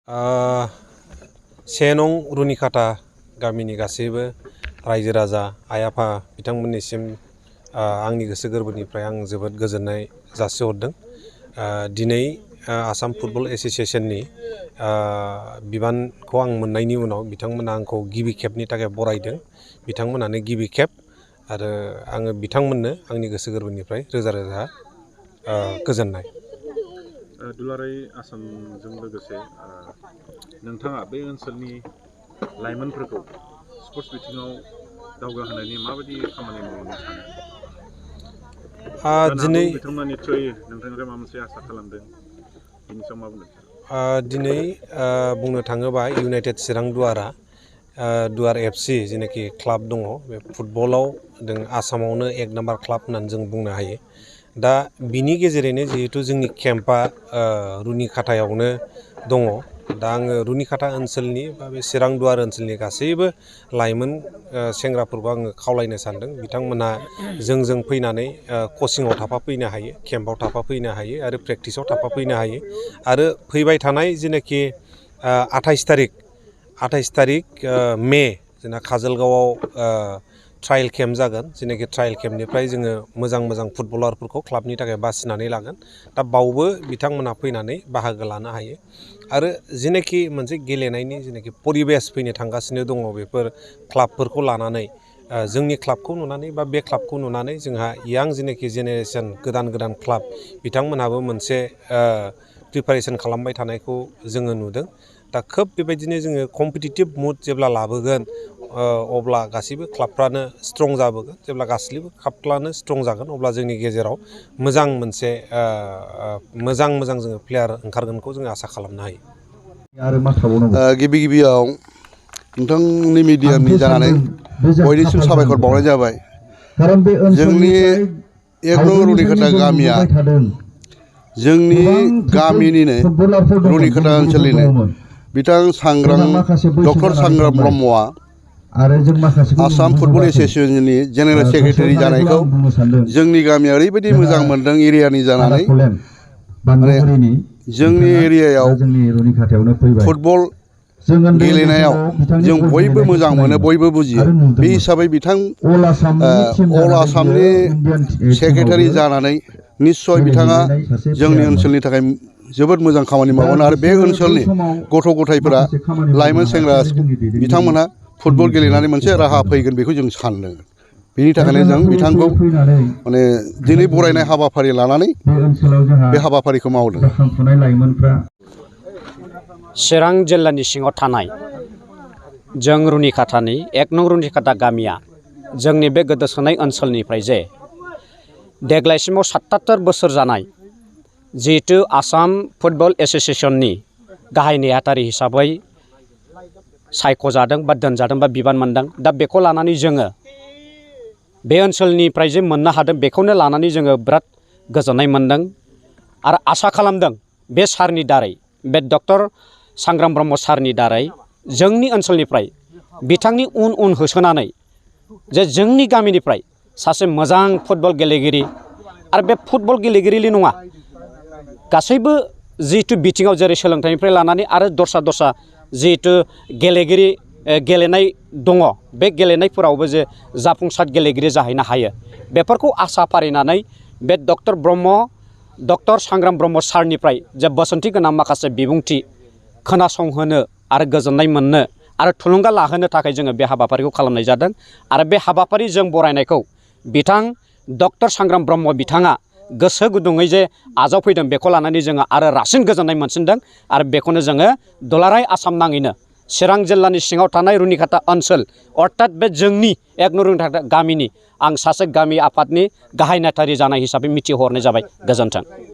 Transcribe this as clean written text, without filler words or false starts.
से नं रुनिखाता गामिनि गासैबो रायजो राजा आइ आफा बिथांमोननिसिम आंनि गोसो गोरबोनिफ्राय आं जोबोद गोजोननाय जासिहरदों। दिनै आसाम फुटबल एसोसिएशननि बिबानखौ आं मोननायनि उनाव बिथांमोना आंखौ गिबि खेबनि थाखाय बरायदों। बिथांमोनानो गिबि खेब आरो आङो बिथांमोननो आंनि गोसो गोरबोनिफ्राय रोजा रोजा गोजोननाय। दुलाराय आसामजों लोगोसे नोंथाङा बे ओनसोलनि लाइमोनफोरखौ स्पर्ट्स बिथिङाव दावगाहोनायनि माबायदि खामानि मावनो सानो? दिनै बिथांमोना निस्सय नोंथांनिफ्राय माबा मोनसे आसा खालामदों, बिनि सायाव मा बुंदों? दिनै बुंनो थाङोबा इउनाइटेड चिरां दुवार एफसि जेनाखि क्लाब दङ, बे फुटबलाव जों आसामावनो एक नाम्बार क्लाब होननानै जों बुंनो हायो। दा बिनि गेजेरैनो जिहेतु जोंनि केम्पआ रुनिखातायावनो दङ, दा आङो रुनिखाता ओनसोलनि बा बे चिरां दुवार ओनसोलनि गासैबो लाइमोन सेंग्राफोरखौ आङो खावलायनो सानदों। बिथांमोनहा जोंजों फैनानै कचिंआव थाफाफैनो हायो, केम्पआव थाफाफैनो हायो आरो प्रेक्टिसाव थाफाफैनो हायो। आरो फैबाय थानाय जेनाखि 28 तारिख मे जोंना काजलगावआव ट्रायल केम्प जागोन। जेनाखि ट्रायल केम्पनिफ्राय जोङो मोजां फुटबलारफोरखौ क्लाबनि थाखाय बासिनानै लागोन। दा बावबो बिथांमोनहा फैनानै बाहागो लानो हायो। आरो जेनाखि मोनसे गेलेनायनि जेनाखि परिबेस फैनो थांगासिनो दङ, बेफोर क्लाबफोरखौ लानानै जोंनि क्लाबखौ नुनानै बा बे क्लाबखौ नुनानै जोंहा यां जेनाखि जेनेरेसन गोदान क्लाब बिथांमोनहाबो मोनसे प्रिपारेसन खालामबाय थानायखौ जोङो नुदों। दा खोब बेबायदिनो जोङो कम्पिटिटिभ मुड जेब्ला लाबोगोन अब्ला गासैबो क्लाबफ्रानो स्ट्रं जाबोगोन। जेब्ला गासैबो क्लाबफ्रानो स्ट्रं जागोन अब्ला जोंनि गेजेराव मोनसे मोजां जोङो प्लेयार ओंखारगोनखौ जोङो आसा खालामनो हायो। गिबियाव नोंथांनि मिडियानि जानानै बयनिसिम साबायखर बावनाय जाबाय। जोंनि एक नं रुनिखाता गामिया जोंनि गामिनिनो रुनिखाता ओनसोलनिनो बिथां डक्टर सांग्राम ब्रह्मआ आसाम फुटबल एसोसिएशननि जेनेरेल सेक्रेटारि जानायखौ जोंनि गामिया ओरैबायदि मोजां मोनदों एरियानि जानानै, माने जोंनि एरियायाव फुटबल गेलेनायाव जों बयबो मोजां मोनो, बयबो बुजियो। बे हिसाबै बिथां अल आसामनि सेक्रेटारि जानानै निस्सय बिथाङा जोंनि ओनसोलनि थाखाय जोबोद मोजां खामानि मावगोन। आरो बे ओनसोलनि गथ' गथायफोरा, लाइमोन सेंग्रा बिथांमोनहा फुटबल गेलेनानै मोनसे राहा फैगोन बेखौ जों सानदों। बेनि थाखायनो जों बिथांखौ माने दिनै बरायनाय हाबाफारि लानानै बे हाबाफारिखौ मावदों। चिरां जिल्लानि सिङाव थानाय जों रुनिखातानि एक नं रुनिखाता गामिया जोंनि बे गोदोसोनाय ओनसोलनिफ्राय जे देग्लायसिमाव 77 बोसोर जानाय जिहेतु आसाम फुटबल एसोसिएशननि गाहाय नेहाथारि हिसाबै सायख'जादों बा दोनजादों बा बिबान मोनदों। दा बेखौ लानानै जोङो बे ओनसोलनिफ्राय जे मोननो हादों बेखौनो लानानै जोङो बिराद गोजोननाय मोनदों आरो आसा खालामदों बे सारनि दारै, बे डक्टर सांग्राम ब्रह्म सारनि दारै जोंनि ओनसोलनिफ्राय बिथांनि उन होसोनानै जे जोंनि गामिनिफ्राय सासे मोजां फुटबल गेलेगिरि, आरो बे फुटबल गेलेगिरिल' नङा, गासैबो जिहेतु बिथिङाव जेरै सोलोंथाइनिफ्राय लानानै आरो दस्रा जिहेतु गेलेनाय दङ, बे गेलेनायफोरावबो जे जाफुंसार गेलेगिरि जाहैनो हायो, बेफोरखौ आसा फारिनानै बे डक्टर सांग्राम ब्रह्म सारनिफ्राय जे बोसोनथि गोनां माखासे बिबुंथि खोनासंहोनो आरो गोजोननाय मोननो आरो थुलुंगा लाहोनो थाखाय जोङो बे हाबाफारिखौ खालामनाय जादों। आरो बे हाबाफारि जों बरायनायखौ बिथां डक्टर सांग्राम ब्रह्म बिथाङा गोसो गुदुङै जे आजावफैदों, बेखौ लानानै जोङो आरो रासिन गोजोननाय मोनसिनदों। आरो बेखौनो जोङो दुलाराय आसाम नाङैनो चिरां जिल्लानि सिङाव थानाय रुनिखाता ओनसोल, अर्थात बे जोंनि एक नं रुनिखाता गामिनि आं सासे गामि आफादनि गाहाय नेहाथारि जानाय हिसाबै मिथिहरनाय जाबाय। गोजोन्थों।